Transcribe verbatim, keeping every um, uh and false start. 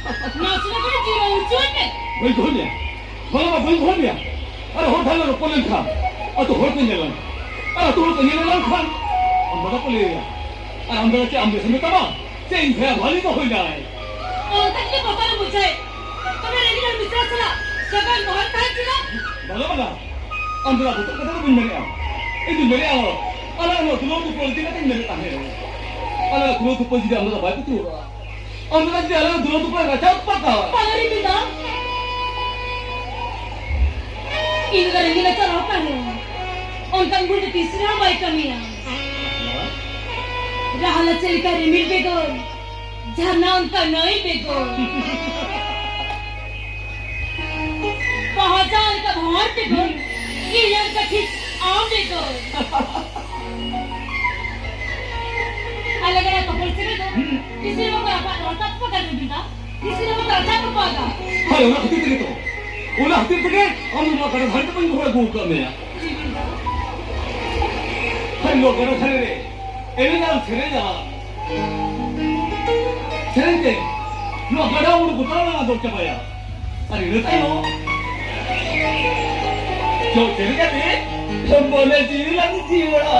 ᱱᱟᱥᱮ ᱱᱟᱜ ᱠᱟᱹᱴᱤᱡ ᱡᱤᱨᱟᱹᱣ ᱦᱚᱪᱚᱧ ᱢᱮ᱾ ᱵᱟᱹᱧ ᱫᱚᱦᱚ ᱢᱮᱭᱟ, ᱵᱟᱝ ᱵᱟᱝ, ᱵᱟᱹᱧ ᱫᱚᱦᱚ ᱢᱮᱭᱟ᱾ ᱟᱨ ᱦᱚᱲ ᱴᱷᱮᱱ ᱞᱮ ᱨᱚᱯᱚᱲ ᱞᱮᱱᱠᱷᱟᱱ, ᱟᱹᱛᱩ ᱦᱚᱲ ᱠᱚ ᱧᱮᱞ ᱞᱟᱝ, ᱟᱨ ᱟᱹᱛᱩ ᱦᱚᱲ ᱠᱚ ᱧᱮᱞ ᱞᱮᱱᱠᱷᱟᱱ, ᱟᱢ ᱫᱟᱫᱟ ᱠᱚ ᱞᱟᱹᱭᱟ᱾ ᱟᱨ ᱟᱢ ᱫᱟᱫᱟ ᱪᱮᱫ ᱟᱢ ᱵᱮᱥᱮᱢ ᱢᱮᱛᱟᱢᱟ? ᱪᱮᱫ ᱤᱧ ᱵᱷᱟᱭᱟ ᱵᱷᱟᱞᱤ ᱫᱚ ᱦᱩᱭ ᱱᱟᱭ? ᱚᱱᱠᱟ ᱜᱮ ᱵᱚᱛᱚᱨ ᱮᱢ ᱵᱩᱡᱷᱟᱹᱣᱮᱫ᱾ ᱛᱚᱵᱮ ᱨᱮᱸᱜᱮᱡ ᱦᱚᱲ ᱢᱤᱥᱨᱟ ᱥᱟᱞᱟᱜ ᱥᱟᱹᱜᱟᱹᱭ ᱫᱚᱦᱚᱭ ᱛᱟᱦᱮᱸ ᱪᱮᱫᱟᱜ? ᱵᱟᱝᱟ, ᱵᱟᱝᱟ᱾ ᱟᱢ ᱫᱟᱫᱟ ᱵᱚᱛᱚᱨ ᱠᱟᱛᱷᱟ ᱫᱚ ᱵᱟᱹᱧ ᱢᱮᱱᱮᱫᱼᱟ᱾ ᱤᱧ ᱫᱩᱧ ᱢᱮᱱᱮᱫᱼᱟ, ᱟᱞᱮ ᱱᱚᱣᱟ ᱫᱩᱞᱟᱹᱲ ᱫᱩᱯᱩᱞ ᱤᱫᱤ ᱠᱟᱛᱮᱧ ᱢᱮᱱᱮᱫ ᱛᱟᱦᱮᱸᱫ᱾ ᱟᱞᱮ ᱫᱩᱞᱟᱹᱲ ᱫᱩᱯᱩᱞ ᱡᱩᱫᱤ ᱟᱢ ᱫᱟᱫᱟ ᱵᱟᱭ ᱯᱟᱹᱛᱭᱟᱹᱣᱟ, ᱟᱢ ᱫᱟᱫᱟ ᱡᱩᱫᱤ ᱟᱞᱮ ᱫᱩᱞᱟᱹᱲ ᱫᱩᱯᱩᱞ ᱨᱟᱪᱟ ᱩᱛᱯᱟᱛᱟ᱾ ᱵᱟᱝᱟ ᱨᱮ ᱢᱮᱱᱫᱟ᱾ ᱤᱧ ᱫᱟᱫᱟ ᱨᱮᱸᱜᱮᱡ ᱱᱟᱪᱟᱨ ᱦᱚᱲ ᱠᱟᱱ ᱨᱮᱦᱚᱸ, ᱚᱱᱠᱟᱱ ᱵᱷᱩᱞ ᱫᱚ ᱛᱤᱥ ᱨᱮᱦᱚᱸ ᱵᱟᱭ ᱠᱟᱹᱢᱤᱭᱟ᱾ ᱨᱟᱦᱞᱟ ᱪᱮᱫ ᱞᱮᱠᱟ ᱨᱤᱢᱤᱞ ᱵᱮᱜᱚᱨ, ᱡᱷᱟᱨᱱᱟ ᱚᱱᱠᱟ ᱱᱟᱹᱭ ᱵᱮᱜᱚᱨ, ᱵᱟᱦᱟ ᱡᱟᱦᱟᱸ ᱞᱮᱠᱟ ᱵᱷᱟᱶᱟᱨ ᱵᱮᱜᱚᱨ, ᱤᱧ ᱚᱱᱠᱟ ᱴᱷᱤᱠ ᱟᱢ ᱵᱮᱜᱚᱨ᱾ ᱟᱞᱮ ᱜᱮ ᱛᱚᱯᱚᱞ ᱥᱮ ᱵᱮᱜᱚᱨ, ᱛᱤᱥ ᱨᱮᱦᱚᱸ ᱵᱟᱠᱚ ᱨᱟᱯᱟᱜ ᱨᱚᱲ ᱛᱟᱠᱚ ᱠᱚ ᱜᱟᱱ ᱵᱮᱜᱚᱨ᱾ ᱤᱥᱤᱱ ᱦᱚᱸ ᱨᱟᱪᱟ ᱠᱚ ᱯᱟᱜᱟ᱾ ᱦᱳᱭ, ᱚᱱᱟ ᱠᱷᱟᱹᱛᱤᱨ ᱛᱮᱜᱮ ᱛᱚ, ᱚᱱᱟ ᱠᱷᱟᱹᱛᱤᱨ ᱛᱮᱜᱮ ᱟᱢ ᱱᱚᱣᱟ ᱜᱟᱰᱟ ᱫᱷᱟᱨᱮ ᱛᱮ ᱵᱟᱹᱧ ᱜᱚᱦᱚᱲ ᱟᱹᱜᱩ ᱟᱠᱟᱫ ᱢᱮᱭᱟ᱾ ᱦᱳᱭ, ᱱᱚᱣᱟ ᱜᱟᱰᱟ ᱫᱷᱟᱨᱮ ᱨᱮ ᱮᱱᱮᱡ ᱟᱨ ᱥᱮᱨᱮᱧᱟ᱾ ᱥᱮᱨᱮᱧ ᱛᱮ ᱱᱚᱣᱟ ᱜᱟᱰᱟ ᱢᱩᱸᱰᱩ ᱜᱚᱴᱟ ᱞᱟᱝ ᱟᱫᱚᱨ ᱪᱟᱵᱟᱭᱟ᱾ ᱟᱨ ᱤᱱᱟᱹ ᱛᱟᱭᱚᱢ ᱪᱚ ᱪᱮᱫ ᱞᱮᱠᱟᱛᱮ ᱢᱚᱱᱮ ᱡᱤᱣᱤ ᱞᱟᱝ ᱡᱤᱣᱟᱲᱟ᱾